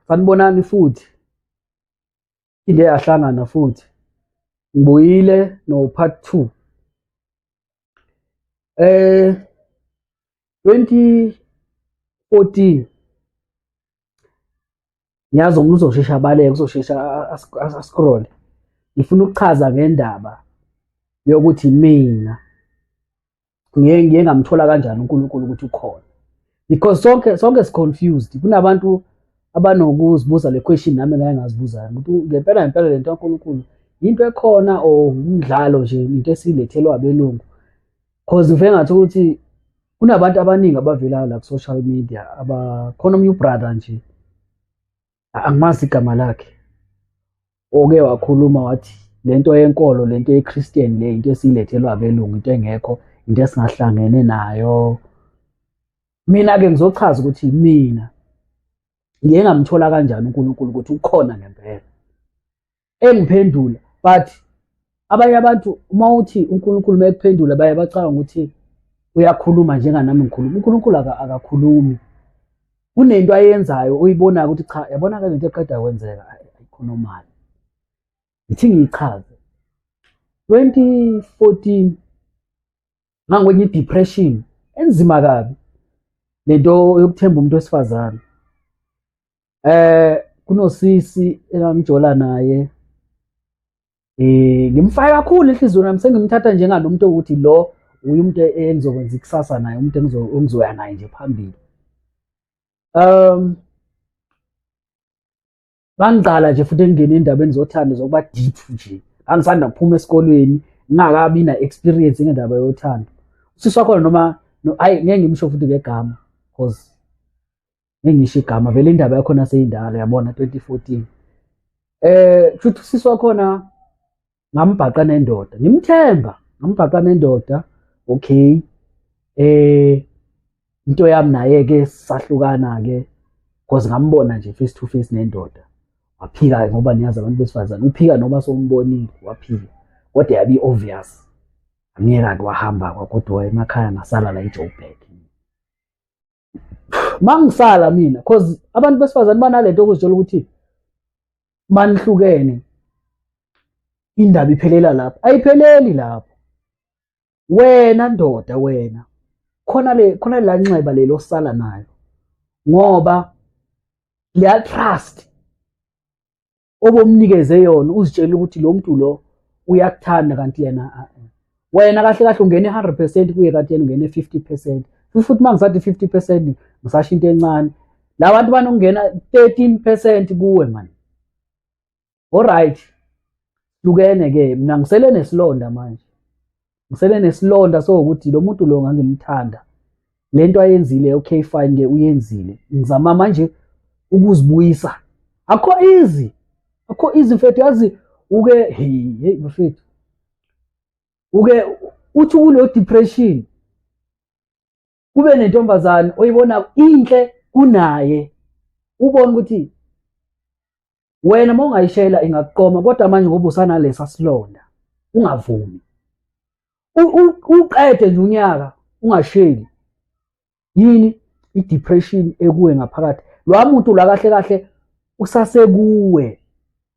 Sanibonani futhi. Phinde yahlangana futhi. Ngibuyile no part 2. 2014 ngiyazi umuntu uzoshesha abaleke, uzoshesha ascroll. Ngifuna ukuchaza ngendaba yokuthi mina ngiye ngamthola kanjani uNkulunkulu ukuthi ukhona, because sonke si-confused. Kunabantu abanokuzibuza le question, nami ngake ngazibuza ukuthi ngempela ngempela lento kaNkulunkulu into ekhona or umdlalo nje, into esilethelwa abelungu, cause ngifike ngathi ukuthi kunabantu abaningi abavelayo la ku-social media. Abakhona omunye ubrother nje, angimazi igama lakhe, oke wakhuluma wathi lento yenkolo, lento ye-Christian le, into esilethelwa abelungu, into engekho, into esingahlangene nayo. Mina-ke ngizochaza ukuthi mina ngiye ngamthola kanjani uNkulunkulu ukuthi ukhona ngempela, engiphendula. But abanye abantu, uma uthi uNkulunkulu mekuphendula, baye bacabanga ukuthi uyakhuluma njenganami ngikhuluma. UNkulunkulu akakhulumi. Kunento ayenzayo oyibonayo ukuthi cha, yabona ke lento eqeda kwenzeka ayikho normal. Ngithi ngiyichaze. 2014 ngangikwenye i-depression enzima kabi, lento yokuthemba umuntu wesifazane. Kunosisi engangijola naye, ngimfake kakhulu enhliziyweni yami, sengimthatha njengalomuntu ukuthi lo uye umuntu engizokwenza ikusasa naye, umuntu engizoya naye nje phambili. Bangiqala nje futhi engingena endabeni zothando zokuba deep nje. Ngangisanda kuphuma esikolweni, ngingakabi na experience ngendaba yothando. Usisi wakhona noma no, ayi, ngeke ngimsho futhi ngegama, cause ngeke ngisho igama vele, indaba yakhona seyindala, yabona, 2014. Futhi usisi wakhona ngambhaqa nendoda, ngimthemba, ngambhaqa nendoda. Okay, into yami naye ke sahlukana ke, cause ngambona nje face to face nendoda. Waphika, ngoba niyazi abantu besifazane, uphika noma sombonile, waphika, kodwa yabi obvious. Angiyeka ke, wahamba kwakodwa emakhaya, ngasala la eJoburg. Mangisala mina, cause abantu besifazane banalento okuzitshela ukuthi manihlukene indaba iphelela lapho. Ayipheleli lapho. Wena ndoda, wena khona le, khona la nxeba lelo osala nayo, ngoba leya trust obomnikeze yona, uzitshela ukuthi lo muntu lo uyakuthanda, kanti yena, wena kahle kahle ungene 100% kuye, kanti yena ungene 50%. Futhi uma ngisathi 50% ngisasho into encane, la bantu banokungena 13% kuwe man. Alright, hlukene ke, mina ngisele nesilonda manje, ngisele nesilonda sokuthi lo muntu lo ngangimthanda, lento ayenzile, okay fine ke, uyenzile. Ngizama manje ukuzibuyisa, akho easy, akho easy mfethu. Yazi uke, hey hey mfethu, uke uthi kulo depression kube nentombazane oyibona inhle kunaye, ubone ukuthi wena uma ungayishela ingakuqoma, kodwa manje ngoba usanalesa silonda ungavumi. Uqede nje unyaka ungasheli. Yini? I-depression ekuwe ngaphakathi. Lwa muntu la kahle kahle usasekuwe,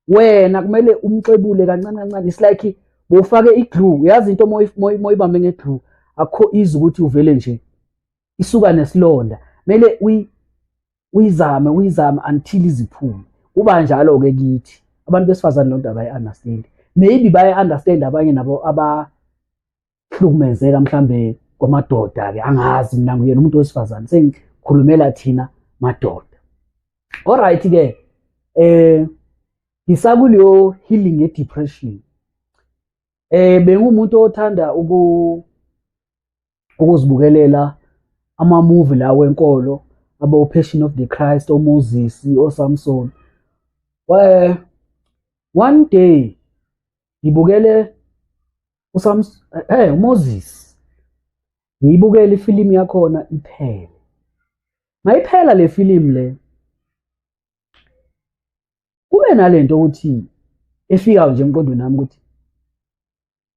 wena kumele umxebule kancane kancane. It's like bowufake iglue, uyazi into moyibambe ngeglue, akukho easy ukuthi uvele nje isuka nesilonda, kumele uyizame, uyizame until iziphume. Kuba njalo-ke kithi abantu besifazane, lonto abayi-understand. Maybe bayi-understand abanye nabo abahlukumezeka mhlambe kwamadoda-ke, angazi mina, nguyena umuntu wesifazane, sengikhulumela thina madoda. Alright-ke, ngisakuleyo healing ye-depression, bengumuntu othanda ukuzibukelela ama-movie la wenkolo, abo-Passion of the Christ, oMoses, oSamson. One day ngibukele uMoses, ngiyibukele ifilimu yakhona iphele. Mayiphela le filimu le, kube nalento ukuthi efika nje emqondweni nami ukuthi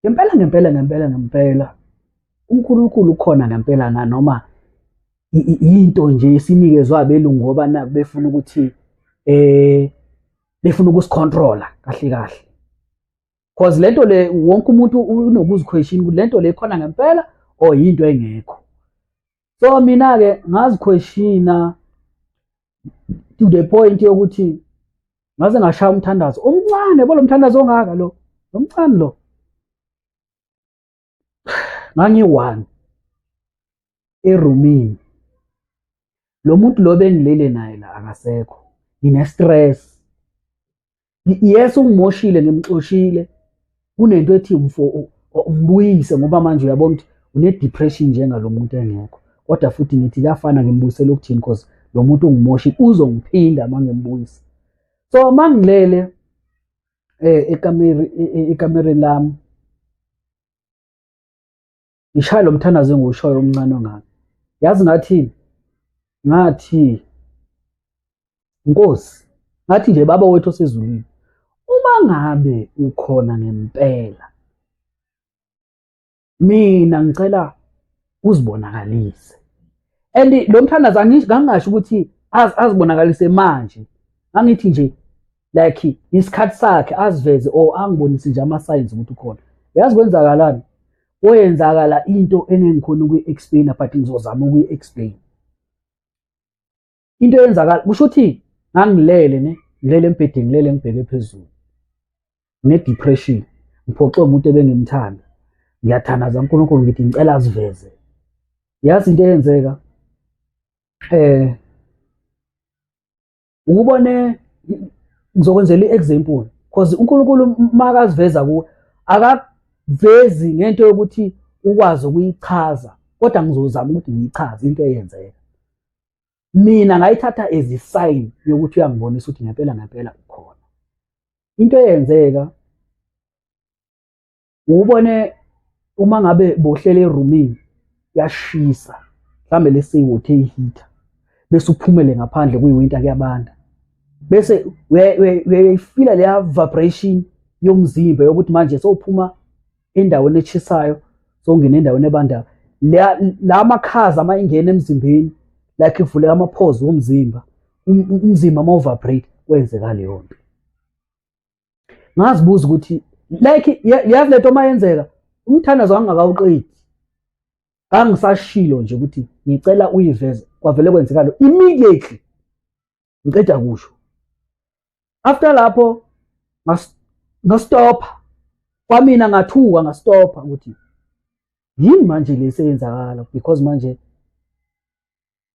ngempela ngempela ngempela ngempela uNkulunkulu ukhona ngempela na, noma into nje esinikezwa abelungu ngoba naku befuna ukuthi Befuna ukusicontrola kahle kahle, cause lento le wonke umuntu unokuziquestion ukuthi lento le khona ngempela or yinto engekho. So mina ke ngaziquestiona to the point yokuthi ngaze ngashaya umthandazo omncane bo, lo mthandazo ongaka lo, lomncane lo. Ngangi-one erumini, lo muntu lo bengilele naye la akasekho, ngine-stress. Yes, ungimoshile, ngimxoshile. Kunento ethi mfo umbuyise, ngoba manje uyabona ukuthi une-depression njengalo muntu engekho, kodwa futhi ngithi kuyafana ngimbuyisele ukuthini, because lo muntu ungimoshile, uzongiphinda uma ngimbuyisa. So uma ngilele ekamereni lami, ngishaya lo mthandazo engiwushoyo omncane ongaka, yazi ngathini? Ngathi, "Nkosi," ngathi nje, "Baba wethu osezulwini, uma ngabe ukhona ngempela, mina ngicela uzibonakalise." And lo mthandazo ngangingasho ukuthi azibonakalise manje, ngangithi nje like isikhathi sakhe aziveze or angibonise nje ama-signs ukuthi ukhona. Yazi kwenzakalani? Kwenzakala into engengikhona ukuyi-explain, but ngizozama ukuyi-explain into eyenzakala. Kusho ukuthi ngangilele ne, ngilele embhedeni, ngilele ngibheke phezulu, ngine-depression, ngiphoxwe umuntu ebengimthanda, ngiyathandaza uNkulunkulu, ngithi ngicela aziveze. Yazi into eyenzeka, ukubone, ngizokwenzela i-example, because uNkulunkulu makaziveza kuwe akavezi ngento yokuthi ukwazi ukuyichaza, kodwa ngizozama ukuthi ngiyichaze into eyenzeka. Mina ngayithatha as a sign yokuthi uyangibonisa ukuthi ngempela ngempela ukhona. Into eyenzeka, ubone uma ngabe bohlele erumini yashisa, mhlambe lesiwothe iheater, bese uphumele ngaphandle kuyiwinter kuyabanda, bese uyayifila leya vibration yomzimba yokuthi manje sowuphuma endaweni eshisayo sowungena endaweni ebandayo. La makhaza uma ingena emzimbeni, like ivuleka ama-pores womzimba, umzimba uma uvibrate kwenzeka leyo nto. Ngazibuza ukuthi like yazi lento uma yenzeka, umthandazo wangakawuqedi, ngangisashilo nje ukuthi ngicela uyiveze, kwavele kwenzeka lo immediately ngiceda kusho. After lapho ngastopha kwamina, ngathuka, ngastopha ukuthi yini manje le seyenzakala, because manje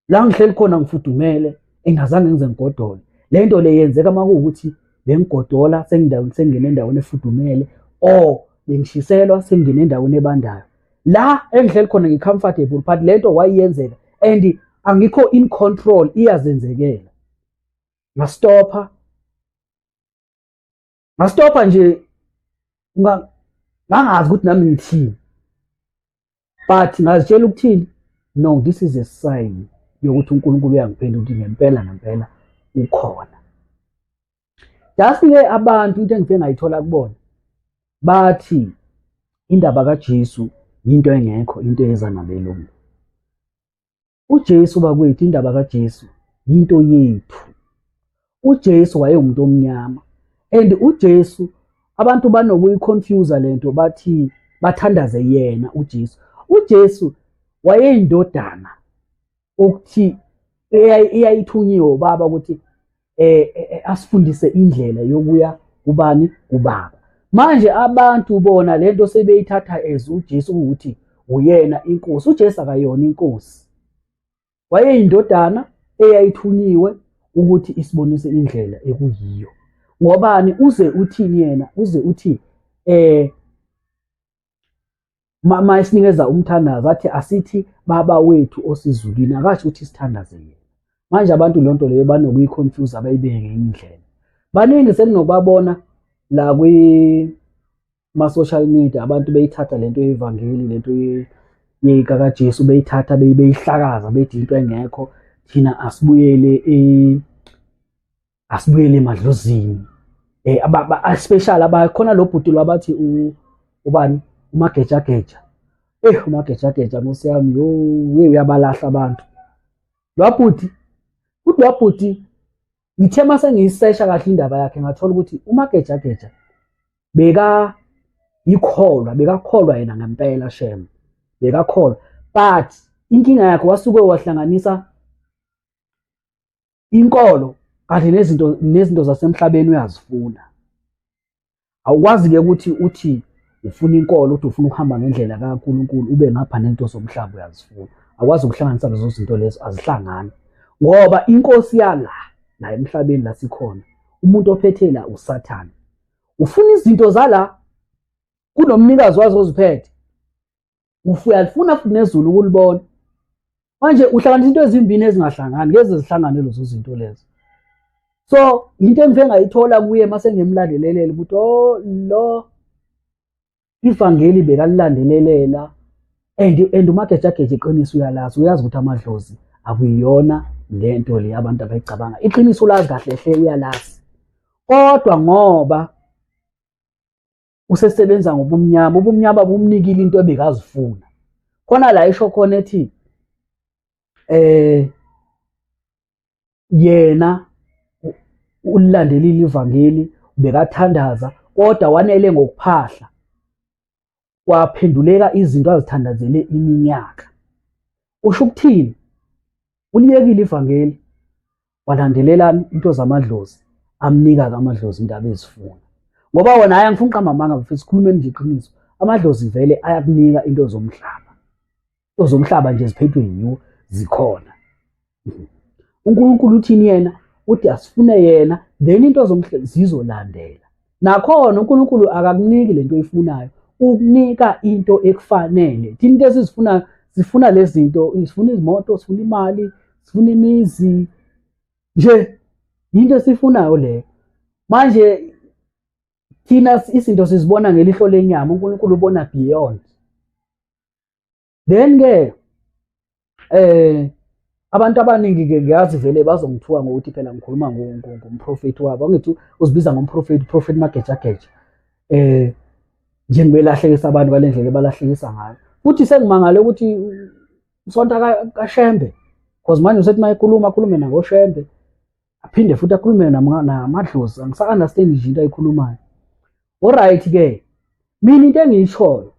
la ngihleli khona ngifudumele, engazange ngize ngigodole. Le nto le yenzeka uma kuwukuthi bengigodola sengindaweni, sengingena endaweni efudumele, or bengishiselwa sengingena endaweni ebandayo. La engihleli khona ngi-comfortable, but le nto wayiyenzeka and angikho in control, iyazenzekela. Ngastopha, ngastopha nje, ngangazi ukuthi nami ngithini, but ngazitshela ukuthini, no, this is a sign yokuthi uNkulunkulu uyangiphendula ukuthi ngempela ngempela ukhona. Just-ke abantu into engifike ngayithola kubona, bathi indaba kaJesu yinto engekho, into eza nabelungu. UJesu bakwethu, indaba kaJesu yinto yethu. UJesu wayewumuntu omnyama, and uJesu abantu banokuyiconfuse lento, bathi bathandaze yena uJesu. UJesu wayeyindodana okuthi eyayithunyiwe ubaba ukuthi asifundise indlela yokuya kubani? Kubaba. Manje abantu bona lento sebeyithatha as uJesu ukuthi uyena inkosi. UJesu akayona inkosi, wayeyindodana eyayithunyiwe ukuthi isibonise indlela ekuyiyo. Ngobani? Uze uthini yena? Uze uthi ma esinikeza umthandazo athi asithi, "Baba wethu osezulwini," akasho ukuthi sithandaze yena. Manje abantu lonto leyo banokuyiconfuse, abayibeke ngenye indlela. Baningi sekunokubabona la kwi ma-social media, abantu beyithatha lento yevangeli, lento kaJesu, beyithatha beyihlakaza, bethi into engekho, thina asibuyele emadlozini, especially abakhona lo bhuti lo abathi ubani, uMagejageja. UMagejageja, nkosi yami, yo, hey, uyabalahla abantu lo bhuti, uthi lo bhuti. Ngithe uma sengiyisesha kahle indaba yakhe ngathola ukuthi uMagejageja beka yikholwa, bekakholwa yena ngempela shem, bekakholwa, but inkinga yakhe wasuke wahlanganisa inkolo kanye nezinto zasemhlabeni uyazifuna. Awukwazi-ke ukuthi uthi ufuna inkolo, uthi ufuna ukuhamba ngendlela kaNkulunkulu, ube ngapha nento zomhlaba uyazifuna. Awukwazi ukuhlanganisa lezo zinto lezo, azihlangani. Ngoba inkosi yala la emhlabeni la sikhona, umuntu ophethe la uSathane. Ufuna izinto zala kunomnikazi wazo oziphethe. Uyalifuna futhi nezulu ukulibona. Manje uhlanganisa into ezimbini ezingahlangani, ngeze zihlangane lezo zinto lezo. So into engifike ngayithola kuye mase ngimlandelelela ukuthi oh lo ivangeli bekalilandelelela and uMagejageja iqiniso uyalazi, uyazi ukuthi amadlozi akuyona lento le abantu abayicabanga. Iqiniso ulazi kahle hle, uyalazi. Kodwa ngoba usesebenza ngobumnyama, ubumnyama bumnikile into ebekazifuna. Khona la isho khona ethi yena ulilandelile ivangeli, bekathandaza kodwa wanele ngokuphahla, kwaphenduleka izinto azithandazele iminyaka. Usho ukuthini? Uliyekile ivangeli, walandelela into zamadlozi, amnika-ke amadlozi into abezifuna. Ngoba wona hhayi, angifuni uqamba amanga mfethu, sikhulumeni nje iqiniso, amadlozi vele ayakunika into zomhlaba. Into zomhlaba nje ziphethwe yiwo, zikhona. uNkulunkulu uthini yena? Uthi asifune yena, then into zomhlaba zizolandela. Nakhona uNkulunkulu akakuniki lento oyifunayo, ukunika into ekufanele. Thina into esizifunayo, sifuna lezi zinto, sifuna izimoto, sifuna imali, sifuna imizi nje, into esifunayo leyo. Manje thina izinto sizibona ngelihlo lenyama, uNkulunkulu ubona beyond. Then ke abantu abaningi ke ngiyazi vele bazongithuka ngokuthi phela ngikhuluma ngomprofeti wabo, angithi uzibiza ngomprofeti, Prophet Magejageja. Njengobelahlekisa abantu ngale ndlela ebalahlekisa ngayo. Futhi sengimangale ukuthi usonta kaShembe, because manje usethi mayekhuluma akhulume nangoShembe, aphinde futhi akhulume namadlozi, angisa-understand nje into ayikhulumayo. Alright ke, mina into engiyishoyo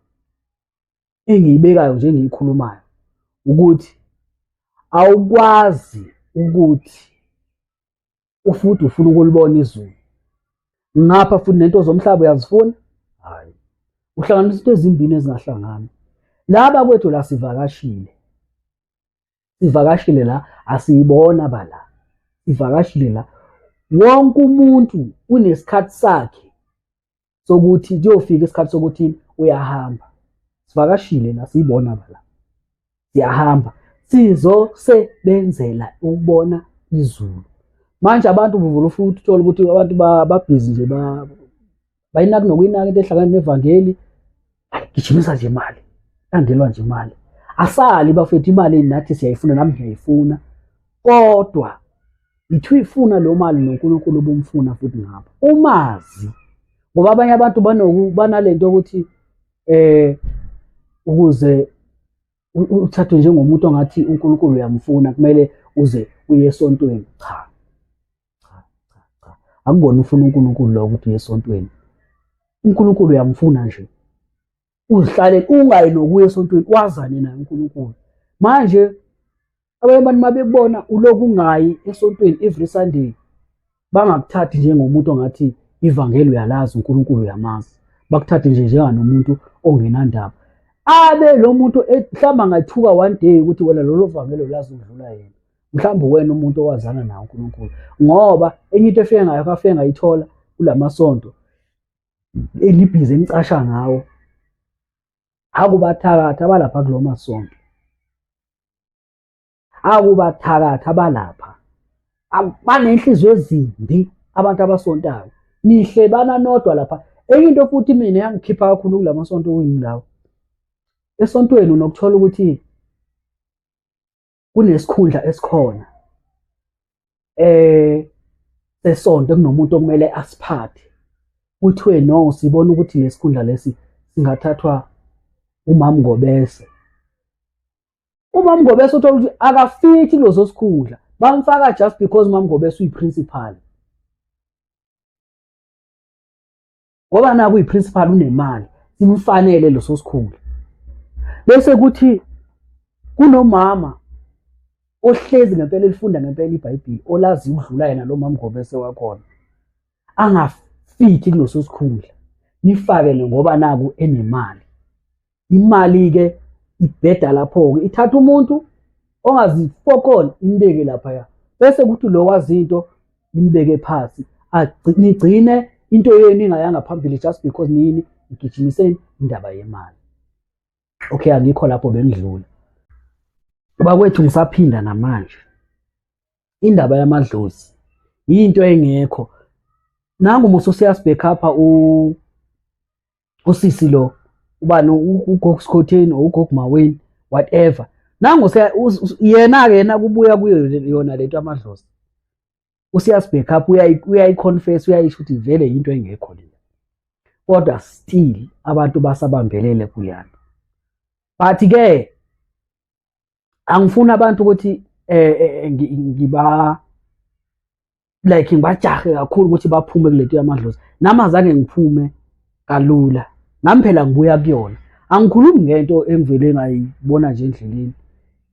engiyibekayo nje engiyikhulumayo ukuthi awukwazi ukuthi ufuthi ufuna ukulibona izulu ngapha futhi nento zomhlaba uyazifuna. Hayi, uhlanganisa into ezimbini ezingahlangani. Laba kwethu la sivakashile, sivakashile la, asiyibona bala, sivakashile la. Wonke umuntu unesikhathi sakhe sokuthi kuyofika isikhathi sokuthi uyahamba. Sivakashile la, siyibona bala, siyahamba, sizosebenzela ukubona izulu. Manje abantu buvula futhi uthola ukuthi abantu babhizi nje, bayinaki nokuyinaka into ehlangana nevangeli, gijimisa nje imali, landelwa nje imali. Asali bafethu, imali nathi siyayifuna, nami ngiyayifuna, kodwa ithi uyifuna leyo mali noNkulunkulu ubumfuna futhi ngapha umazi, ngoba abanye abantu banalento yokuthi ukuze uthathwe njengomuntu ongathi uNkulunkulu uyamfuna kumele uze uye esontweni. Cha, cha, cha, cha, akubona ufuna uNkulunkulu lo ukuthi uye esontweni. uNkulunkulu uyamfuna nje, uzihlale ungayi nokuya esontweni, wazane naye uNkulunkulu. Manje abanye abantu mabebona ulokhu ungayi esontweni every Sunday, bangakuthathi njengomuntu ongathi ivangeli uyalazi, uNkulunkulu uyamazi, bakuthathe nje njenganomuntu ongenandaba. Abe lo muntu mhlawumbe angathuka one day ukuthi wena lolo vangeli ulazi udlula yena, mhlawumbe wena umuntu owazana naye uNkulunkulu. Ngoba enye into efike ngayo, afike ngayithola kulamasonto enibhizi enicasha ngawo, akubathakathi abalapha kulo masonto, akubathakathi abalapha banenhliziyo ezimbi abantu abasontayo, nihlebana nodwa lapha. Enye into futhi mina yangikhipha kakhulu kula masonto kuyindawo, esontweni unokuthola ukuthi kunesikhundla esikhona sesonto kunomuntu okumele asiphathe, kuthiwe no, sibona ukuthi lesikhundla lesi singathathwa uMam Ngobese. UMam Ngobese uthola ukuthi akafithi kuleso sikhundla, Bamfaka just because uMamNgobese uyi-principal. Ngoba naku uyi-principal unemali, simfanele leso sikhundla. Bese kuthi kunomama ohlezi ngempela elifunda ngempela iBhayibheli olaziyo ukudlula yena lo MamNgobese wakhona. Angafithi kuleso sikhundla. Nifake ngoba naku enemali. Imali-ke ibheda lapho-ke, ithatha umuntu ongazifokoli imbeke laphaya, bese kuthi lo wazi into imbeke phasi, nigcine into yenu ingayanga phambili just because nini nigijimiseni indaba yemali. Okay, angikho lapho bengidlula. Bakwethu ngisaphinda namanje. Indaba yamadlozi yinto engekho. Nangu musa useyasibhekhapha u usisi lo ubani ugogo Skhotheni or ugogo Maweni whatever. Nangu yena ke yena kubuya kuyo yona lento amadlozi. Useyasibhekhapha uyayi-confess uyayisho ukuthi vele yinto engekho le. Kodwa still abantu basabambelele kuleyana. But ke angifuni abantu ukuthi ngiba like ngibajahe kakhulu ukuthi baphume kulento yamadlozi. Nami azange ngiphume kalula, nami phela ngibuya kuyona. Angikhulumi ngento engivele ngayibona nje endleleni,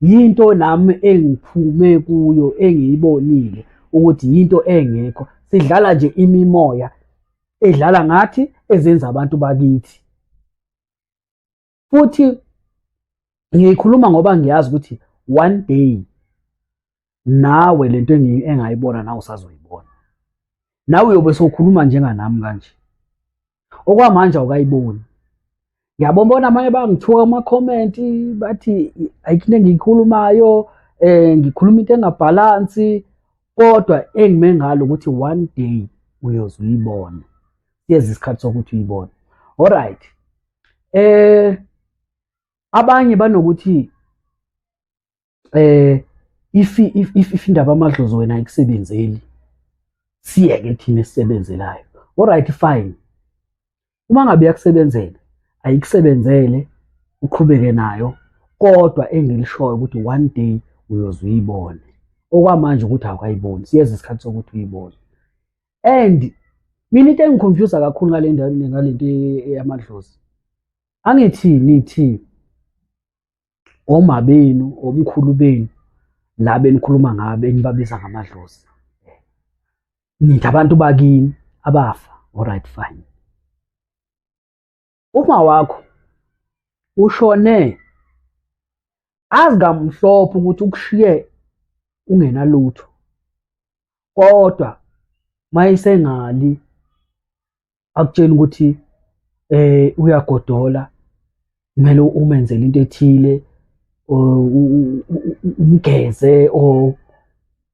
yinto nami engiphume kuyo engiyibonile ukuthi yinto engekho. Sidlala nje imimoya edlala ngathi ezenza abantu bakithi. Futhi ngiyikhuluma ngoba ngiyazi ukuthi one day nawe lento engayibona nawe usazoyibona. Nawe uyobe sowukhuluma njenganami kanje. Okwamanje awukayiboni. Ngiyabona abanye bangithuka kuma-comment bathi ayikho into engiyikhulumayo, ngikhuluma into engabhalansi, kodwa engime ngalo ukuthi one day uyoze uyibone. Siyeza isikhathi sokuthi uyibone. Alright. Abanye banokuthi if indaba amadlozi wena ayikusebenzeli, siyeke thina esisebenzelayo. Alright, fine. Uma ngabe iyakusebenzela, ayikusebenzele, uqhubeke nayo, kodwa engilishoyo ukuthi one day uyoze uyibone. Okwamanje ukuthi awukayiboni, siyeza isikhathi sokuthi uyibone. And mina into engiconfuse kakhulu ngale ndawo ngalento yamadlozi, angithi nithi oma benu omkhulu benu la benikhuluma ngabo enibabiza ngamadlozi, nithi abantu bakini abafa. Alright, fine. Uma wakho ushone azi kamhlophe ukuthi ukushiye ungenalutho, kodwa mayisengali akutshela ukuthi uyagodola, kumele umenzele into ethile, umgeze or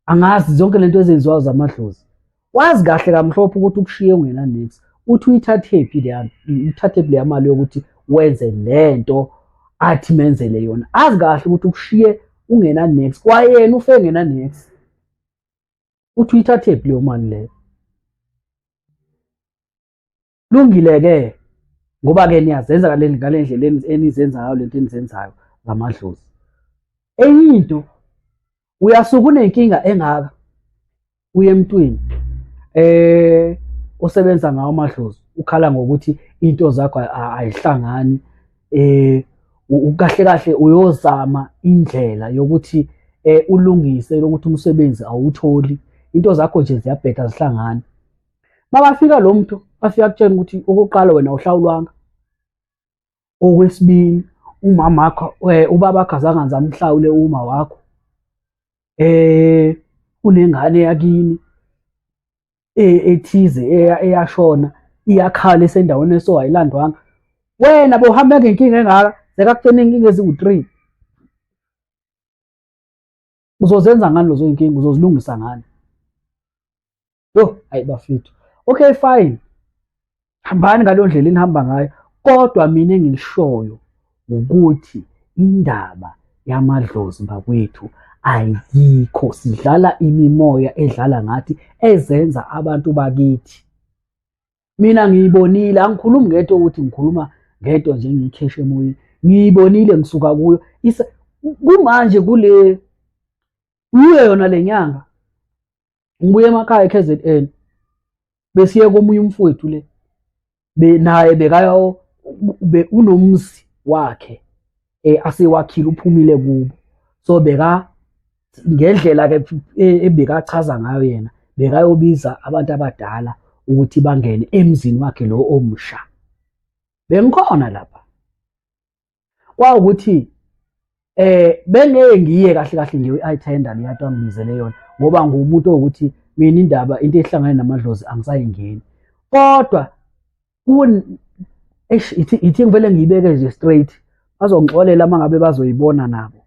angazi zonke lento ezenziwayo zamadlozi. Wazi kahle kamhlophe ukuthi ukushiye ungena niks, uthi uyithathephi leya, uyithathephi leya mali yokuthi wenze lento athi menzele yona. Azi kahle ukuthi ukushiye ungena niks, kwayena ufe ngena niks. Uthi uyithathephi leyo mali leyo? Lungile-ke, ngoba-ke niyazenza ngale ndlela enizenza ngayo lento enizenzayo ngamadlozi. Enye into, uyasuka unenkinga engaka uye emntwini osebenza ngawo amadlozi, ukhala ngokuthi into zakho ayihlangani, kahle kahle uyozama indlela yokuthi ulungise lokuthi umsebenzi awutholi, into zakho nje ziyabheda zihlangani. Mabafika lo muntu afika akutshela ukuthi okokuqala wena awuhlawulwanga, okwesibili umama wakho ubaba wakho azange aze amhlawule uma wakho, unengane yakini ethize eyashona iyakhala esendaweni eso ayilandwanga, wena bohambe ngenkinga engaka sekakutshena inkinga eziwu-3. Uzozenza ngani lezo inkinga? Uzozilungisa ngani? Yo, hayi bafethu. Okay, fine. Hambani ngaleyo ndlela enihamba ngayo, kodwa mina engilishoyo ukuthi indaba yamadlozi bakwethu ayikho. Sidlala imimoya edlala ngathi ezenza abantu bakithi. Mina ngiyibonile, angikhulumi ngento ukuthi ngikhuluma ngento nje ngiyikheshe emoyeni. Ngiyibonile ngisuka kuyo. Kumanje kule Uye yona le nyanga ngibuye emakhaya e-KZN besiye komunye umfowethu le naye bekaya unomzi wakhe asewakhile uphumile kubo so beka ngendlela ke ebekachaza ngayo yena bekayobiza abantu abadala ukuthi bangene emzini wakhe lo omusha. Bengikhona lapha kwawukuthi bengeke ngiye kahle kahle ngiyoyi-attenda leya nto angibizele yona ngoba ngumuntu owukuthi mina indaba into ehlangane namadlozi angisayingeni kodwa eish ithi ngivele ngiyibeke nje straight bazongixolela uma ngabe bazoyibona nabo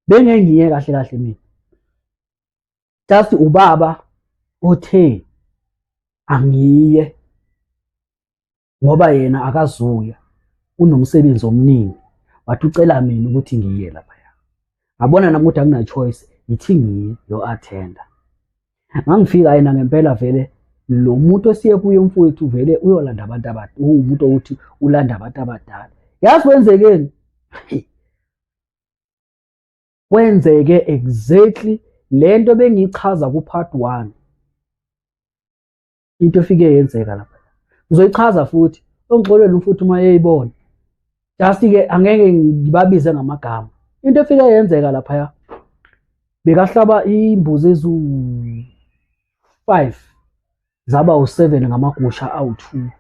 bengeke ngiye kahle kahle mina just ubaba othe angiye ngoba yena akazuya unomsebenzi omningi wathi ucela mina ukuthi ngiye laphaya. Ngabona nami ukuthi angina-choice, yithi ngiye yo-attenda. Ngangifika yena ngempela vele lo muntu esiye kuye umfowethu vele uyolanda abantu abadala, uwumuntu ukuthi ulanda abantu abadala. Yazi kwenzekeni? Kwenzeke exactly lento bengiyichaza ku-part 1. Into efike yenzeka lapha ngizoyichaza futhi ongixolele umfuthi uma eyibona just ke angeke ngibabize ngamagama. Into efike yenzeka lapha bekahlaba imbuzi ezu-5 zaba u-7 ngamagusha awu-2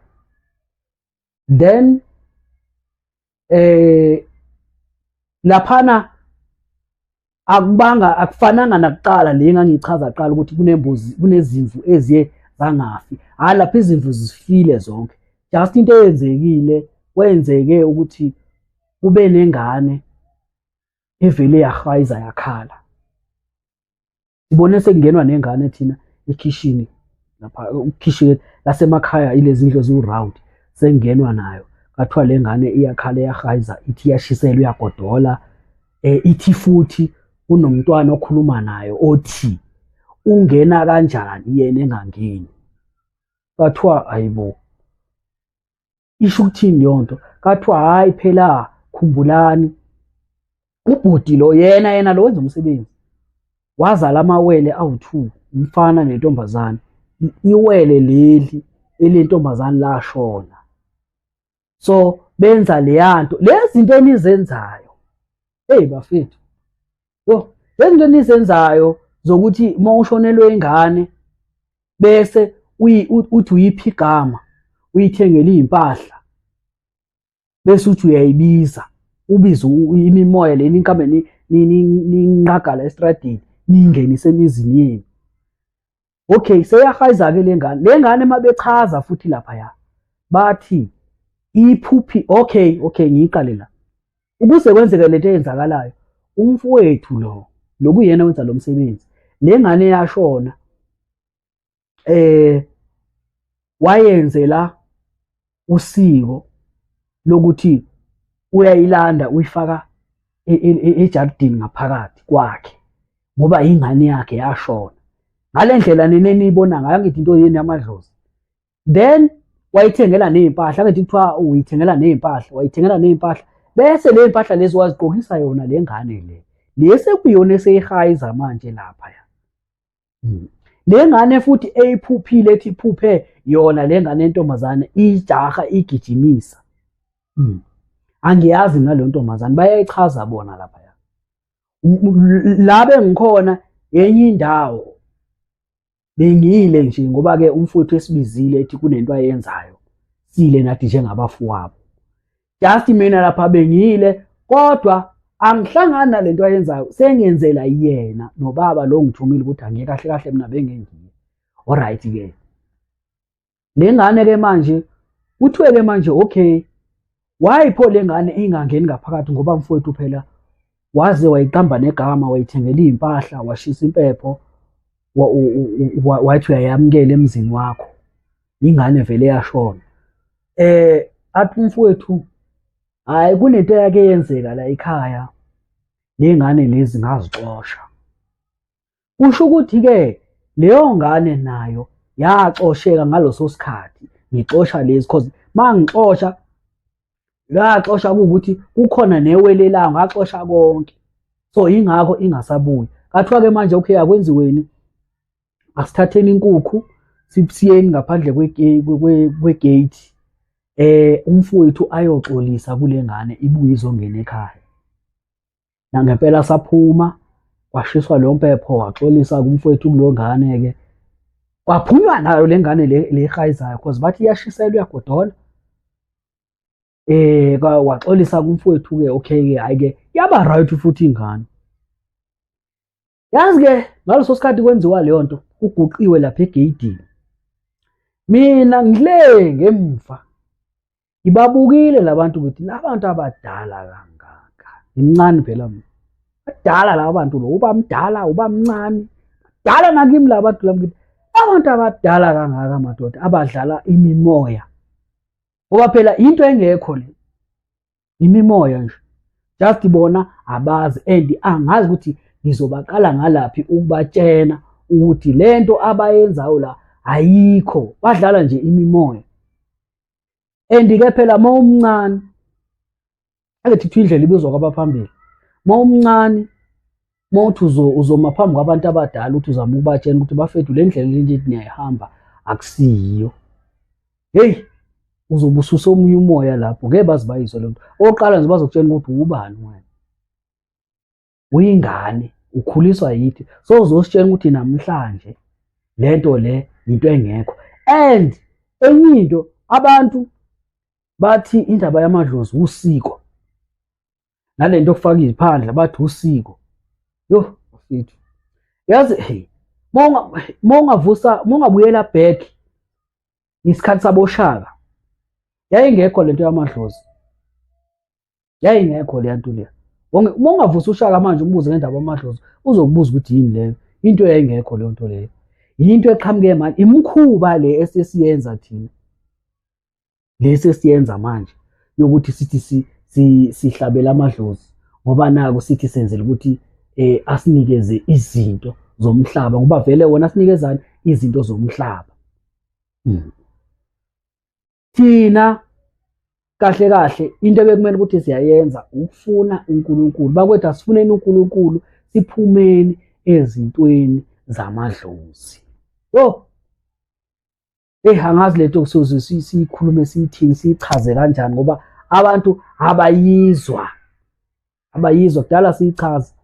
then laphana akubanga akufananga nakuqala le ngangichaza kuqala ukuthi kunembuzi kunezimvu eziye zangafi. Hhayi lapha izimvu zifile zonke, just into eyenzekile kwenzeke ukuthi kube nengane evele yahayiza yakhala. Sibone sekungenwa nengane thina ekhishini lapha ukhishini lasemakhaya ilezi ndlu eziwu-round sengenwa nayo kathiwa le ngane iyakhala iyahayiza ithi iyashisela uyagodola ithi futhi kunomntwana okhuluma nayo othi ungena kanjani yena engangeni. Kathiwa hayibo isho ukuthini leyo nto? Kathiwa hhayi phela khumbulani ubhuti lo yena lo wenza umsebenzi wazala amawele awu-2 umfana nentombazane. Iwele leli elentombazane lashona, so benza leyanto lezi zinto enizenzayo. Hey bafethu, yo lezi zinto enizenzayo zokuthi uma ushonelwe ingane bese uthi uyiphi igama uyithengele iy'mpahla bese uthi uyayibiza ubize imimoya leni inkambe ninqagala estradini niyingenise emizini yenu. Okay, seyahayiza-ke le ngane. Le ngane uma bechaza futhi laphaya bathi iphuphi. Okay, ngiyiqale la. Ukuze kwenzeke lento eyenzakalayo, umfowethu lo lokuyena wenza lo msebenzi, le ngane yashona wayenzela usiko lokuthi uyayilanda uyifaka ejardini ngaphakathi kwakhe ngoba ingane yakhe yashona. Ngale ndlela nina eniyibona ngayo, angithi into yenu yamadlozi. Then wayithengela ney'mpahla, angithi kuthiwa uyithengela ney'mpahla, wayithengela ney'mpahla bese le mpahla lezi wazigqokisa yona le ngane le le sekuyiyona eseyihayiza manje laphaya. Le ngane futhi eyiphuphile ethi iphuphe yona le ngane yentombazane ijaha igijimisa. Angiyazi ngaleyo ntombazane, bayayichaza bona laphaya. La bengikhona yenye indawo bengiyile nje ngoba-ke umfowethu esibizile ethi kunento ayenzayo, sile nathi njengabafowabo. Just mina lapha bengiyile kodwa angihlangani nalento ayenzayo, sengenzela yena nobaba lo ngithumile ukuthi angiye kahle kahle mina bengengiye. Alright ke le ngane ke manje kuthiwe ke manje okay why pho le ngane ingangeni ngaphakathi ngoba mfowethu phela waze wayiqamba negama wayithengela iy'mpahla washisa impepho wathi uyayamukela emzini wakho, ingane vele yashona. Athi umfowethu hhayi kunento eyake yenzeka la ekhaya, ley'ngane lezi ngazixosha. Kusho ukuthi-ke leyo ngane nayo yaxosheka ngaleso sikhathi ngixosha lezi, cause uma ngixosha ngaxosha kuwukuthi kukhona newele layo, ngaxosha konke, so yingakho ingasabuyi. Kathiwa-ke manje, okay, akwenziweni, asithatheni inkukhu siyeni ngaphandle kwe-gate, umfowethu ayoxolisa kule ngane, ibuye izongena ekhaya. Nangempela saphuma, kwashiswa leyo mpepho, waxolisa kumfowethu kuleyo ngane-ke. Kwaphunywa nayo le ngane le le ehayizayo, cause bathi iyashiselwa, iyagodola. Waxolisa kumfowethu-ke, okay-ke, hhayi-ke yaba right futhi ingane. Yazi-ke ngaleso sikhathi kwenziwa leyo nto, kuguqiwe lapha egeyidini. Mina ngile ngemva ngibabukile labantu ukuthi labantu abadala kangaka, ngimncane phela mina, badala laba bantu, lo uba mdala uba mncane, dala nakimi la bantu laba, ngithi abantu abadala kangaka madoda abadlala imimoya, ngoba phela into engekho le imimoya nje, just bona abazi. And angazi ukuthi ngizobaqala ngalaphi ukubatshena ukuthi lento abayenzayo la ayikho, badlala nje imimoya. And-ke phela uma umncane, ake thithi indlela ibizwa kwabaphambili, uma umncane, uma uthi uzoma phambi kwabantu abadala, uthi uzama ukubatshena ukuthi bafethu, le ndlela lento niyayihamba akusiyiyo, heyi, uzobe ususa omunye umoya lapho, ngeke baze bayizwe lento. Okokuqala nje bazokutshela ukuthi ubani wena, uyingane, ukhuliswa yithi, so uzositshela ukuthi namhlanje lento le into engekho. And enye into, abantu bathi indaba yamadlozi usiko, nalento yokufaka iziphandla bathi usiko. Yo bafethu, yazi, hey, mawungavusa, mawungabuyela back ngesikhathi saboShaka, yayingekho lento yamadlozi, yayingekho leya nto leya. Uma ungavusa uShaka manje umbuze ngendaba yamadlozi, uzokubuza ukuthi yini leyo into, yayingekho leyo nto leyo, yinto eqhamuke manje, imikhuba le esesiyenza thina, lesi esiyenza manje yokuthi sithi sihlabela amadlozi ngoba naku sithi senzela ukuthi asinikeze izinto zomhlaba, ngoba vele wona asinikezani izinto zomhlaba. Thina kahle kahle into ebekumele ukuthi siyayenza ukufuna uNkulunkulu. Bakwethu, asifuneni uNkulunkulu, siphumeni ezintweni zamadlozi. Yo, hey, angazi lento kusoze siyikhulume, siyithini, siyichaze kanjani, ngoba abantu abayizwa, abayizwa. Kudala siyichaza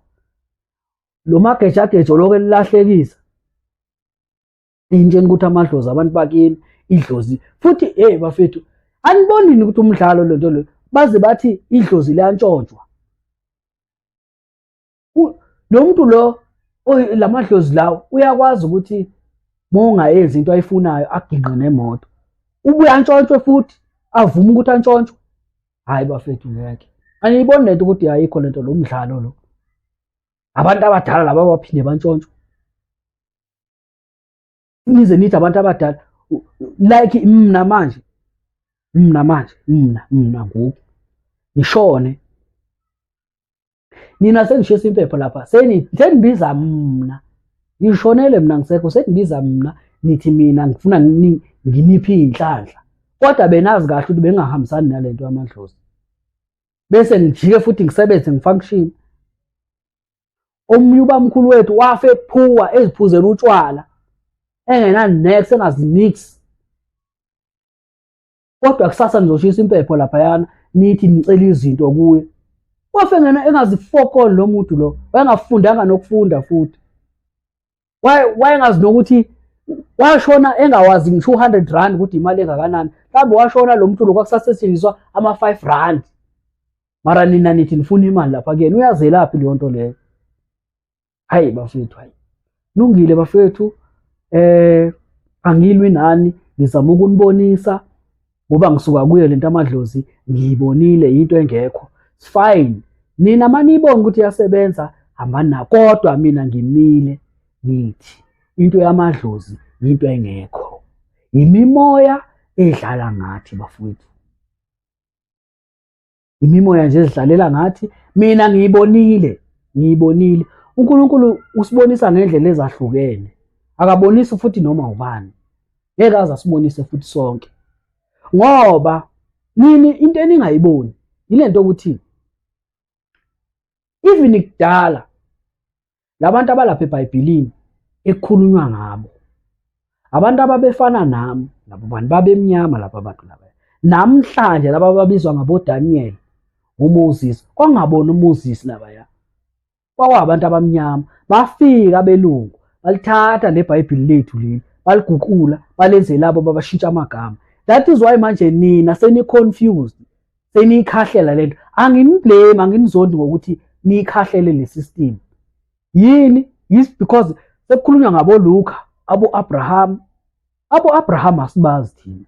lo magejagejo lokho elilahlekisa intsheni ukuthi amadlozi abantu bakini idlozi futhi. Hey bafethu, anibonini ukuthi umdlalo lento lo, baze bathi idlozi liyantshontshwa. Lo muntu lo lamadlozi lawo uyakwazi ukuthi uma ungayenzi into ayifunayo aginqe nemoto, ubuye antshontshwe futhi avume ukuthi antshontshwe. Hhayi bafethu, ngeke, aniyiboni lento ukuthi ayikho lento, lo mdlalo lo, abantu abadala laba baphinde bantshontshwe, nize nithi abantu abadala. Like mna manje, mna manje, mna ngoku ngishone, nina sengishisa impepho lapha, senibiza mna, ngishonele mina, ngisekho, senibiza mna, nithi mina ngifuna nginiphe iy'nhlanhla, kodwa benazi kahle ukuthi bengingahambisani nalento yamadlozi, bese ngijike futhi ngisebenze, ngi-function. Omunye ubamkhulu wethu wafe ephuwa, eziphuzela utshwala, engena-nex, engazi nix, kodwa kusasa nizoshisa impepho laphayana, nithi nicela izinto kuye. Wafe ngena engazifokoli lo muntu lo, wayengafundanga nokufunda futhi, wayengazi nokuthi washona engawazi ngisho u-R100 ukuthi imali engakanani. Mhlawumbe washona lo muntu lo kwakusasetshenziswa ama-R5, mara nina nithi nifuna imali lapha kuyena. Uyazelaphi leyo nto leyo? Hayi bafethu, hayi, lungile bafethu, angilwi nani, ngizama ukunibonisa ngoba ngisuka kuyo lento amadlozi, ngiyibonile into engekho. It's fine, nina maniyibonga ukuthi iyasebenza, hambani nayo, kodwa mina ngimile ngithi into yamadlozi into engekho, imimoya edlala ngathi bafowethu, imimoya nje ezidlalela ngathi. Mina ngiyibonile, ngiyibonile. UNkulunkulu usibonisa ngendlela ezahlukene, akabonisi futhi noma ubani, ngeke aze asibonise futhi sonke, ngoba nini into eningayiboni yilento ukuthi even kudala. Labantu abalapha eBhayibhelini ekukhulunywa ngabo abantu ababefana nami, labo bantu babemnyama laba bantu laba. Namhlanje laba ababizwa ngaboDaniel, uMoses, kwangabona uMoses labaya, kwakuwabantu abamnyama. Bafika abelungu balithatha lebhayibheli lethu leli, baliguqula, balenze labo, babashintsha amagama. That is why manje nina seni-confused, seniyikhahlela lento. Anginiblame, anginizondi ngokuthi niyikhahlele le system. Yini? Is because sekukhulunywa ngabo Luka, abo Abraham. Abo Abraham asibazi thina,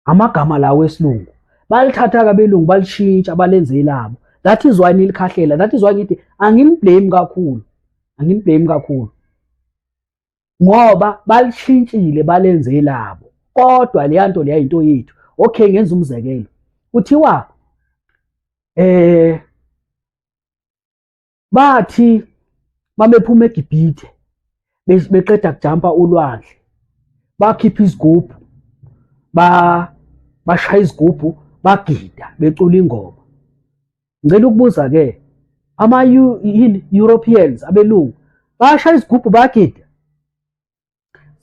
amagama lawo esilungu balithatha abelungu, balishintsha, balenze labo. That is why nilikhahlela. That is why ngithi anginiblame kakhulu, anginiblame kakhulu, ngoba balishintshile, balenze labo, kodwa leya nto leya into yethu. Okay, ngenza umzekelo, kuthiwa bathi mabephuma eGibhithe, beqeda kujampa ulwandle, bakhipha izigubhu, ba bashaya izigubhu, bagida, becula ingoma. Ngicela ukubuza ke, ama yini, Europeans, abelungu bashaya izigubhu, bagida?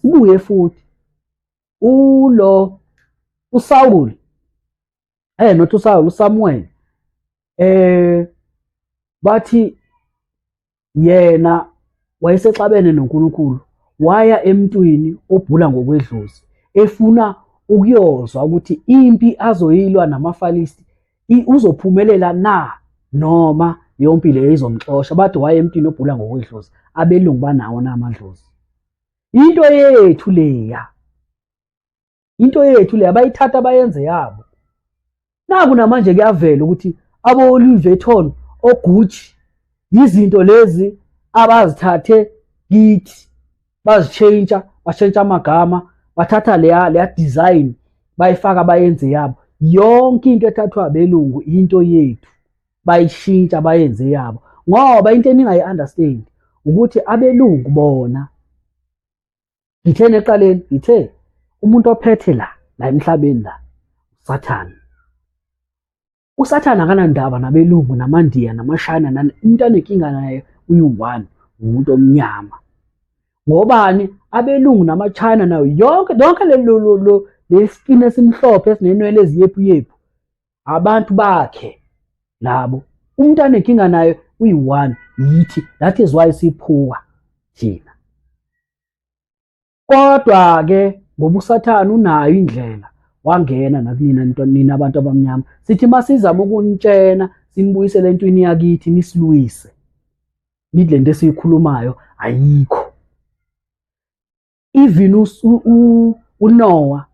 Sibuye futhi ulo uSaul, not uSaul, uSamuel, bathi yena wayesexabene noNkulunkulu, waya emntwini obhula ngokwedlozi, efuna ukuyozwa ukuthi impi azoyilwa namaFilisti uzophumelela na, noma leyo mpi leyo izomxosha. Bathi waye emntwini obhula ngokwedlozi. Abelungu banawo namadlozi? Into yethu leya, into yethu leya, bayithatha bayenze yabo. Naku namanje kuyavela ukuthi abo Louis Vuitton, oGucci, izinto lezi abazithathe kithi, bazitshintsha, bashintsha amagama, bathatha leya design, bayifaka, bayenze yabo. Yonke into ethathwa abelungu into yethu, bayishintsha, bayenze yabo, ngoba into eningayi-understand ukuthi abelungu bona, ngithe neqaleni, ngithe umuntu ophethe la emhlabeni la uSathane. USathane akanandaba nabelungu, namaNdiya, namaShayina nani. Umuntu anenkinga naye uyi-one, umuntu omnyama. Ngobani? Abelungu namaChina nayo yonke yonke le le skin esimhlophe esinenwele eziyephu yephu, abantu bakhe labo. Umuntu anenkinga naye uyi-one, yithi. That is why siphuwa thina. Kodwa-ke ngoba uSathane unayo indlela, wangena nakunina nina abantu abamnyama. Sithi masizama ukunitshena, sinibuyisele entweni yakithi, nisilwise, nithi lento esiyikhulumayo ayikho. Even uNoah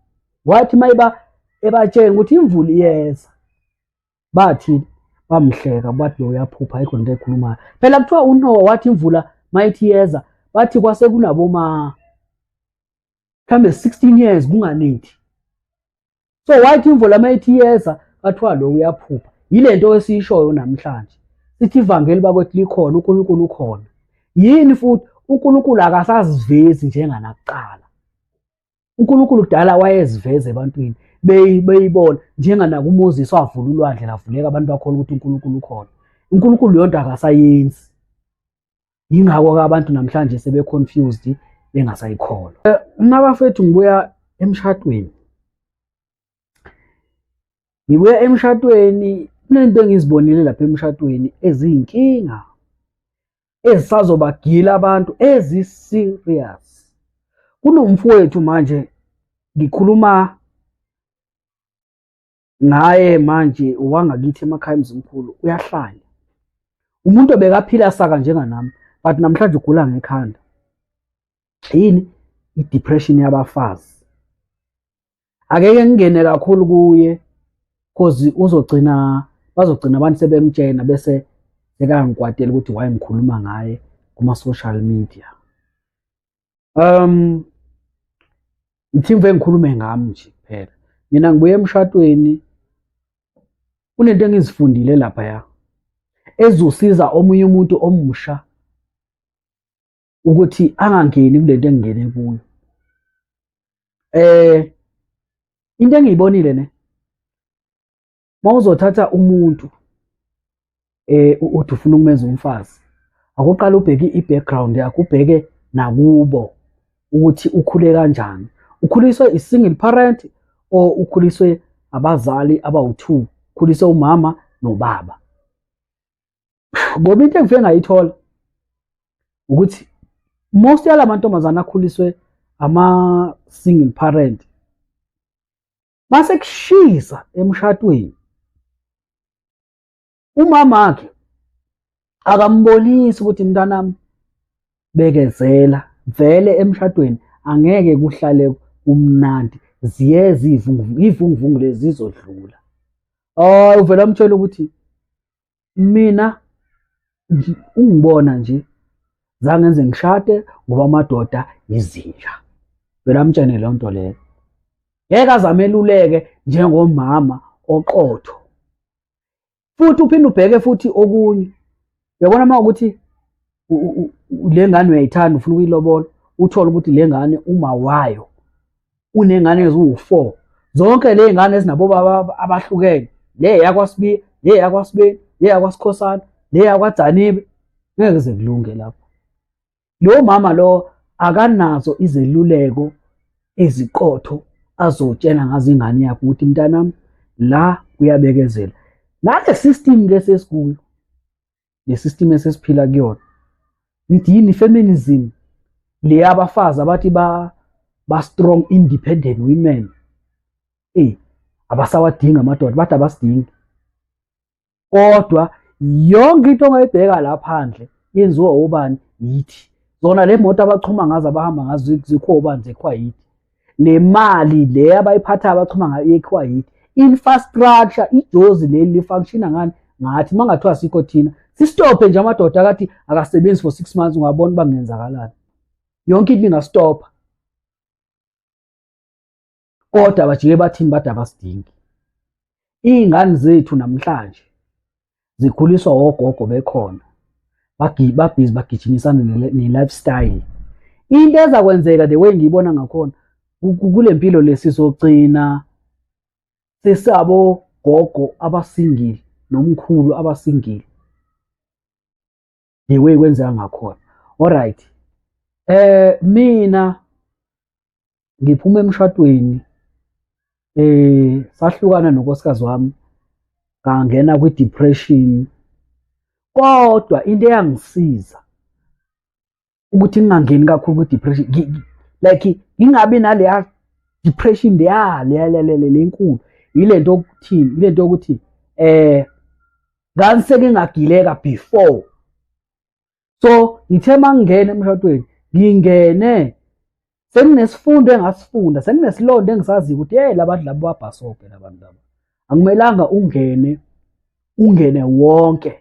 wathi mayiba ebatshela ukuthi imvula iyeza, bathi bamhleka, bathi lo uyaphupha, ayikho into ekhulumayo. Phela kuthiwa uNoah wathi imvula mayithi iyeza, bathi kwase kunaboma mhlambe 16 years kunganethi. So wathi imvula mayithi iyeza, bathiwa lo uyaphupha. Yile nto esiyishoyo namhlanje, sithi ivangeli bakwethu likhona, uNkulunkulu ukhona. Yini futhi? UNkulunkulu akasazivezi njenganakuqala. UNkulunkulu kudala wayeziveza ebantwini, beyibona, njenganakuMoses wavula ulwandle lavuleka, abantu bakholwa ukuthi uNkulunkulu ukhona. UNkulunkulu yonto akasayenzi, yingakho-ke abantu namhlanje sebe-confused, bengasayikholwa. Mna bafethu, ngibuya emshadweni, ngibuya emshadweni, kunento engizibonile lapha emshadweni eziyinkinga ezisazobagila abantu, ezi-serious. Kunomfowethu manje ngikhuluma ngaye manje, owangakithi emakhaya eMzimkhulu, uyahlanya. Umuntu obekaphila saka njenganami, but namhlanje ugula ngekhanda. Yini? I-depression yabafazi. Akeke ngingene kakhulu kuye, cause uzogcina, bazogcina abantu sebemtshena, bese sekangikwatela ukuthi why ngikhuluma ngaye kuma-social media. Ngithi ngive ngikhulume ngami nje kuphela. Mina ngibuye emshadweni, kunento engizifundile laphaya ezosiza omunye umuntu omusha ukuthi angangeni kulento engingene kuyo. Into engiyibonile ne, mawuzothatha umuntu uthi ufuna ukumenza umfazi, Akuqale ubheke i-background yakho, ubheke nakubo ukuthi ukhule kanjani. Ukhuliswe i-single parent or ukhuliswe abazali abawu-two, ukhuliswe umama nobaba. Ngoba into engifike ngayithola ukuthi most yala mantombazane akhuliswe ama-single parent, mase kushisa emshadweni, umama wakhe akambonisi ukuthi mntanami bekezela, vele emshadweni angeke kuhlale kumnandi, ziyeza iy'vunguvungu, iy'vunguvungu lezi zizodlula. Hhayi, uvele amtshele ukuthi mina ungibona nje zange ngize ngishade ngoba amadoda izinja. Vele amtshene leyo nto leyo. Ngeke aze ameluleke njengomama oqotho. Futhi uphinde ubheke futhi okunye. Uyabona uma ukuthi le ngane uyayithanda, ufuna ukuyilobola, uthole ukuthi le ngane uma wayo unengane eziwu-4, zonke le ngane ezinabobaba abahlukene, le yakwaSibiya, le yakwaSibeni, le yakwaSikhosana, le yakwaDzanibe, ngeke kuze kulunge lapho. Lo mama lo akanazo izeluleko eziqotho azotshela ngazo ingane yakhe ukuthi mntanami la kuyabekezela. Nale system ke sesikuyo, le system esesiphila kuyona, ngithi yini feminism le abafazi abathi ba strong independent women, abasawadingi amadoda, bathi abasidingi. Kodwa yonke into ongayibheka la phandle yenziwa obani? Yithi. Zona le moto abachuma ngazo, abahamba ngazo, zikho obani? Zikhiwa yithi. Le mali le abayiphathayo abachuma ngayo yekhiwa yithi. Infrastructure, ijozi leli lifunctiona ngani? Ngathi uma ngathiwa sikho thina, sistophe nje amadoda akathi akasebenzi for 6 months, ungabona uba kungenzakalani. Yonke into ingastopha. Kodwa bajike bathini? Bathi abasidingi. Iy'ngane zethu namhlanje zikhuliswa ogogo bekhona, babhizi bagijimisana ne-lifestyle. Into ezakwenzeka the way ngiyibona ngakhona kule mpilo lesizogcina sesabo gogo abasingile nomkhulu abasingile, the way kwenzeka ngakhona. Alright, mina ngiphuma emshadweni, sahlukana nonkosikazi wami, ngangena kwi-depression. Kodwa into eyangisiza ukuthi ngingangeni kakhulu kwi-depression, like ngingabi naleya depression leya leya leya lenkulu, yile nto yokuthini, yile nto yokuthi nganiseke ngagileka before. So ngithe mangingena emshadweni, ngingene senginesifundo engasifunda, senginesilonda engisaziyo ukuthi hey, labantu laba babhasobhe, labantu laba akumelanga ungene wonke.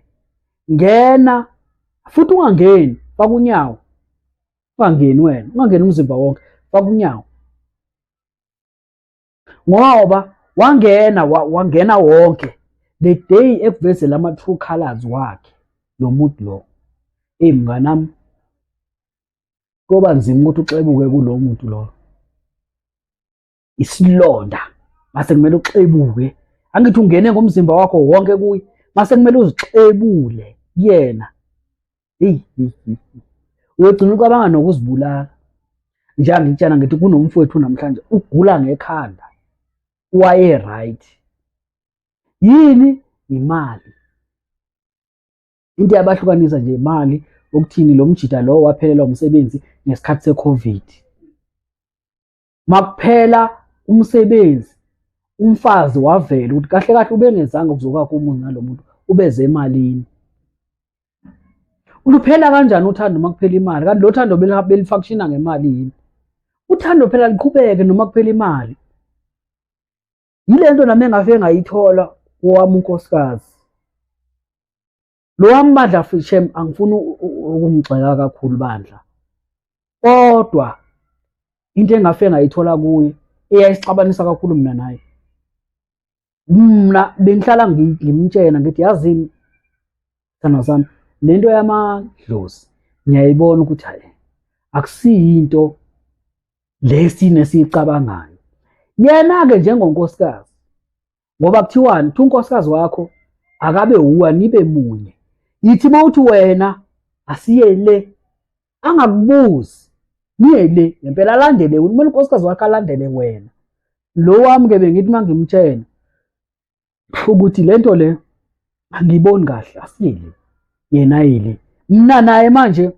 Ngena futhi ungangeni, faka unyawo, ungangeni wena, ungangeni umzimba wonke, faka unyawo. Ngoba wangena wangena wonke, the day ekuvezela ama true colors wakhe lo muntu lo, hey mnganami, koba nzima ukuthi uxebuke kulo muntu lo. Isilonda mase kumele uxebuke, angithi ungene ngomzimba wakho wonke kuye, mase kumele uzixebule kuyena. Hey, uyogcina ucabanga nokuzibulala. Njengoba ngitshela ngithi kunomfowethu namhlanje ugula ngekhanda, waye right. Yini? Imali. Into yabahlukanisa nje imali, ukuthini lo mjida lo waphelelwa umsebenzi ngesikhathi seCovid. Makuphela umsebenzi, umfazi wavela ukuthi kahle kahle ubengezanga ukuzokwakha umuzi nalo muntu, ubeze emalini. Luphela kanjani uthando uma kuphela imali? Kanti lo thando belifunctiona ngemali yini? Uthando phela liqhubeke noma kuphela imali. Yile nto nami engafike ngayithola kowami unkosikazi. Lo wami bandla shem, angifuni ukumgxeka kakhulu bandla, kodwa into engafike ngayithola kuye eyayisixabanisa kakhulu mina naye, mna bengihlala ngimtshena ngithi yazini sithandwa sami, lento yamadlozi ngiyayibona ukuthi hayi akusiyinto lesi nesiyicabangayo. Yena-ke njengonkosikazi, ngoba kuthiwani, kuthi unkosikazi wakho akabe wuwa nibe munye, yithi uma uthi wena Asiye le, angakubuzi, niye le ngempela, alandele kumele unkosikazi wakhe alandele wena. Lo wami-ke bengithi uma ngimtshela ukuthi le nto le angiyiboni kahle, asiye le, yena aye le. Mina naye manje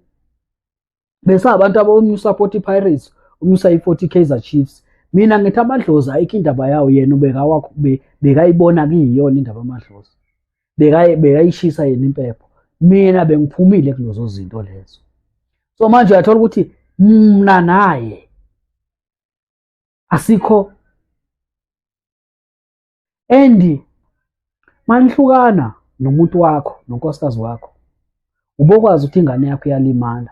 bese abantu abomnye usupport iPirates, omunye usayi-40 Kaizer Chiefs. Mina ngithi amadlozi ayikho indaba yawo, yena ubekawakho bekayibona kuyiyona indaba amadlozi, bekayishisa yena impepho. Mina bengiphumile kulezo zinto lezo. So manje uyathola ukuthi mna naye asikho, and manihlukana nomuntu wakho nonkosikazi wakho, ubokwazi ukuthi ingane yakho iyalimala.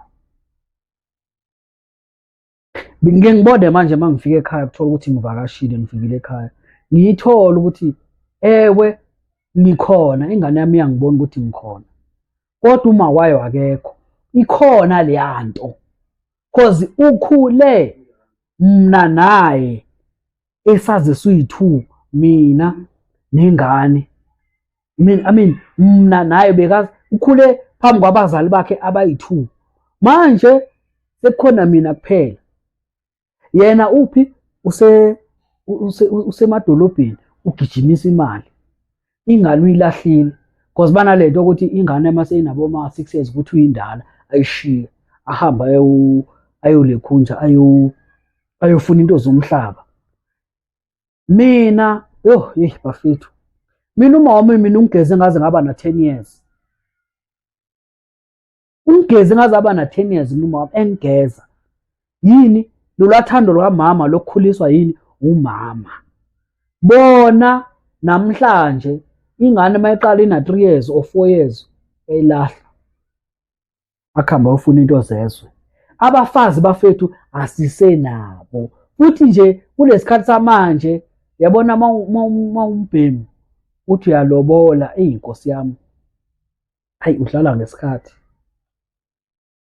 Ngike ngibone manje uma ngifika ekhaya, kuthola ukuthi ngivakashile, ngifikile ekhaya, ngiyithole ukuthi ewe ngikhona, ingane yami iyangibona ukuthi ngikhona, kodwa uma wayo akekho. Ikhona leya nto, cause ukhule mna naye esaze suyi-two, mina nengane. Mina, I mean, mna naye bekazi ukhule phambi kwabazali bakhe abayi-two. Manje sekukhona mina kuphela, yena uphi? Usemadolobheni ugijimisa imali, ingane uyilahlile, cause banalento ukuthi ingane uma seyinabo ma-6 years ukuthi uyindala, ayishiye ahambe ayolekhunja ayofuna into zomhlaba. Mina yo, hey bafethu, mina uma wami mina ungigeze ngaze ngaba na 10 years, ungigeze ngaze aba na 10 years mina uma wami engigeza. Yini lolwathando lukamama lokukhuliswa yini umama? Bona namhlanje ingane mayiqala ina 3 years or 4 years eyilahla, akuhambe ayofuna into zezwe. Abafazi bafethu asisenabo futhi nje kulesikhathi samanje. Yabona, uma umbhemu uthi uyalobola, eyi Nkosi yami, hayi, udlala ngesikhathi,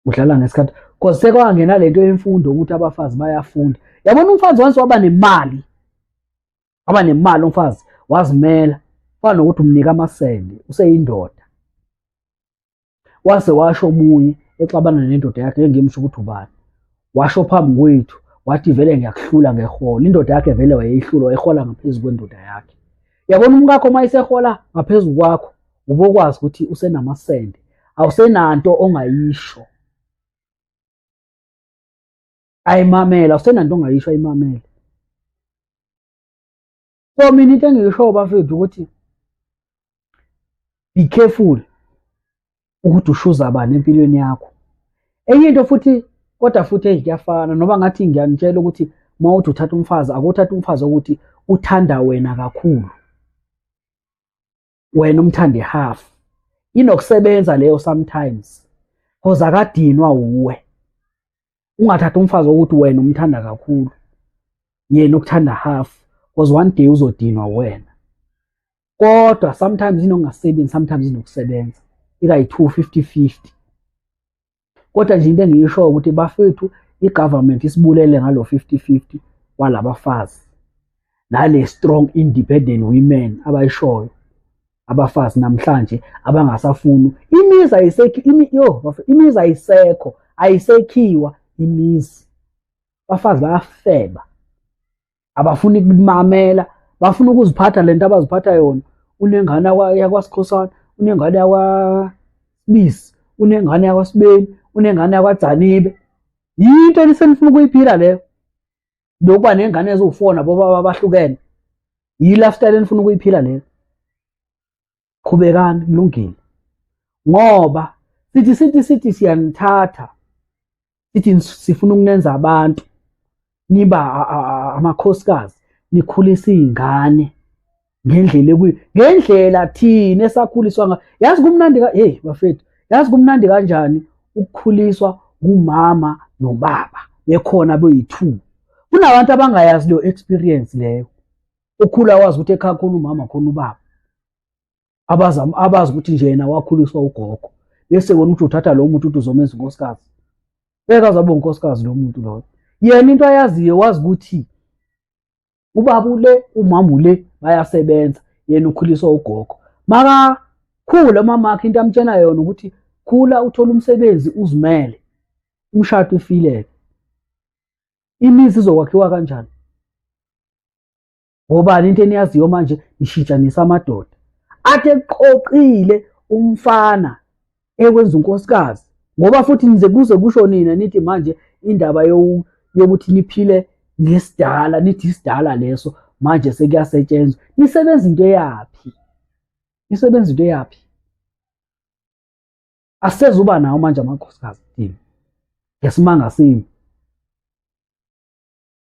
udlala ngesikhathi, cause sekwangena lento yemfundo ukuthi abafazi bayafunda. Yabona, umfazi once waba nemali, waba nemali umfazi, wazimela, fana nokuthi umnika amasende, useyindoda. Wase washo omunye exabana nendoda yakhe, engimsho ukuthi ubani, washo phambi kwethu wathi, "Vele ngiyakuhlula ngeholo." Indoda yakhe vele wayeyihlula, wayehola ngaphezu kwendoda yakhe. Yabona, umkakho uma esehola ngaphezu kwakho, ubokwazi ukuthi usenamasende, awusenanto ongayisho ayimamela, awusenanto ongayisho ayimamele. So mina into engiyishoyo bafethu ukuthi be careful ukuthi ushuza bani empilweni yakho. Enye into futhi, kodwa futhi eyi, kuyafana noma ngathi ngiyanitshela ukuthi uma uthi uthatha umfazi, akuthatha umfazi ukuthi uthanda wena kakhulu, wena umthande half. Inokusebenza leyo sometimes, cause akadinwa uwe. Ungathatha umfazi wokuthi wena umthanda kakhulu, yena ukuthanda half, because one day uzodinwa wena. Kodwa sometimes inokungasebenzi, sometimes inokusebenza ikayi-two, 50-50. Kodwa nje into engiyishoyo ukuthi bafethu, i-government isibulele ngalo 50-50 walabafazi nale strong independent women abayishoyo. Abafazi namhlanje abangasafuni imizi ayisekho imi, yo, imizi ayisekho, ayisekhiwa imizi. Abafazi bayafeba, abafuni ukumamela, bafuna ukuziphatha lento abaziphatha yona. Unengane yakwaSikhosana, unengane yakwaSibisi, unengane yakwaSibeni, unengane yakwaDzanibe. Yinto enisenifuna ukuyiphila leyo, lokuba nengane eziwu-four nabobaba abahlukene? Yi-lifestyle enifuna ukuyiphila leyo? Qhubekani, kulungile, ngoba sithi siyanithatha, sithi sifuna ukunenza abantu niba amakhosikazi, nikhulisa iy'ngane ngendlela ekuyi ngendlela thina esakhuliswa nga. Yazi kumnandi ka, hey bafethu, yazi kumnandi kanjani ukukhuliswa ngumama nobaba bekhona beyi-two. Kunabantu abangayazi leyo experience leyo, ukhula wazi ukuthi ekhaya khona umama, khona ubaba, abazi ukuthi nje yena wakhuliswa ugogo. Bese wena uthi uthatha lo muntu uthi uzomenza unkosikazi, beka azabe unkosikazi lo muntu loyo. Yena into ayaziyo, wazi ukuthi ubaba ule, umama ule, bayasebenza, yena ukhuliswa ugogo. Makakhula umama wakhe, into amtshena yona ukuthi Khula uthole umsebenzi uzimele. Umshado ifileke. Imizi izokwakhiwa kanjani? Ngobani into eniyaziyo manje nishintshanisa amadoda. Athi eqoqile umfana ekwenza unkosikazi ngoba futhi nize kuze kusho nina nithi manje indaba yokuthi niphile ngesidala nithi isidala leso manje sekuyasetshenzwa nisebenza into eyaphi nisebenza into eyaphi asezuba nawo manje amakhosikazi thina ngesimanga sini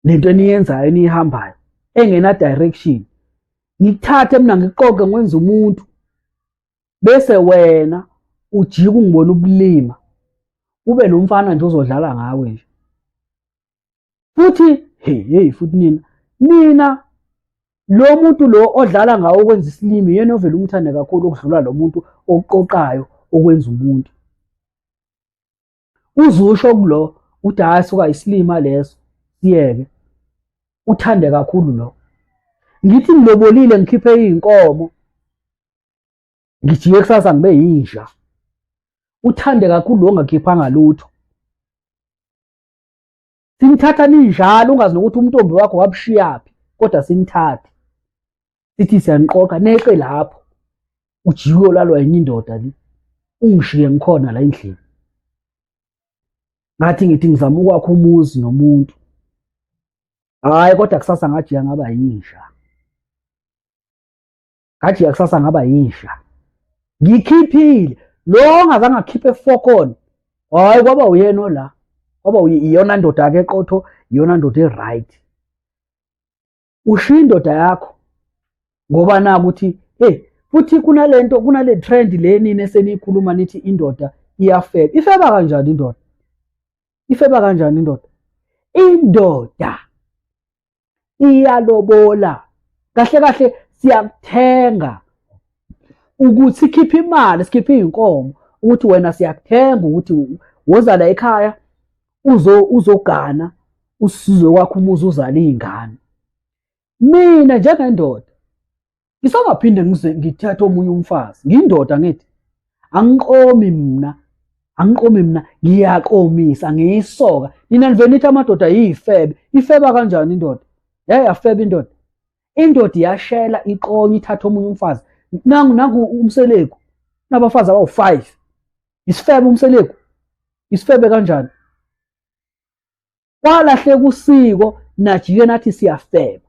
lento eniyenzayo eniyihambayo engena direction ngikuthathe mina ngiqoqe ngwenza umuntu bese wena ujika ungibona ubulima ube nomfana nje ozodlala ngawe nje futhi hey hey futhi nina nina lo muntu lo odlala ngawo okwenza isilimi yena ovele umthande kakhulu ukudlula lo muntu oqoqayo okwenza umuntu Uzusho kulo uthi hayi suka isilima leso siyeke. Uthande kakhulu lo. Ngithi ngilobolile ngikhiphe izinkomo. Ngijike kusasa ngibe yinja. Uthande kakhulu lo ongakhiphanga lutho. Sinithatha ninjalo ungazi nokuthi umntombi wakho wabushiyaphi kodwa sinithathe. Sithi siyaniqoqa neqe lapho. Ujike uyolalwa enye indoda le. Ungishiye ngikhona la endlini. Ngathi ngithi ngizama ukwakha umuzi nomuntu. Hhayi kodwa kusasa ngajika ngaba yinja. Ngajika kusasa ngaba yinja. Ngikhiphile lo ongazange akhiphe fokon. Hhayi kwaba uyena ola. Kwaba iyona ndoda ke eqotho, iyona ndoda e-right. Ushiya indoda yakho ngoba naku ukuthi hey futhi kunalento kunale trend le nini eseniyikhuluma nithi indoda iyafeba. Ifeba kanjani indoda? Ifeba kanjani indoda? Indoda iyalobola. Kahle kahle siyakuthenga ukuthi sikhiphe imali, sikhiphe iy'nkomo ukuthi wena siyakuthenga ukuthi woza la ekhaya uzogana usizwe kwakho umuzi uzale iy'ngane. Mina njengendoda ngisangaphinde ngize ngithathe omunye umfazi ngiyindoda ngithi angiqomi mina angiqomi mina ngiyaqomisa ngiyisoka nina nivele nithi amadoda yiyifebe ifeba kanjani indoda yaye yafeba indoda indoda iyashela iqonye ithatha omunye umfazi nangu nangu umseleku nabafazi abawu-5 isifebe umseleku isifebe kanjani kwalahleka usiko najike nathi siyafeba.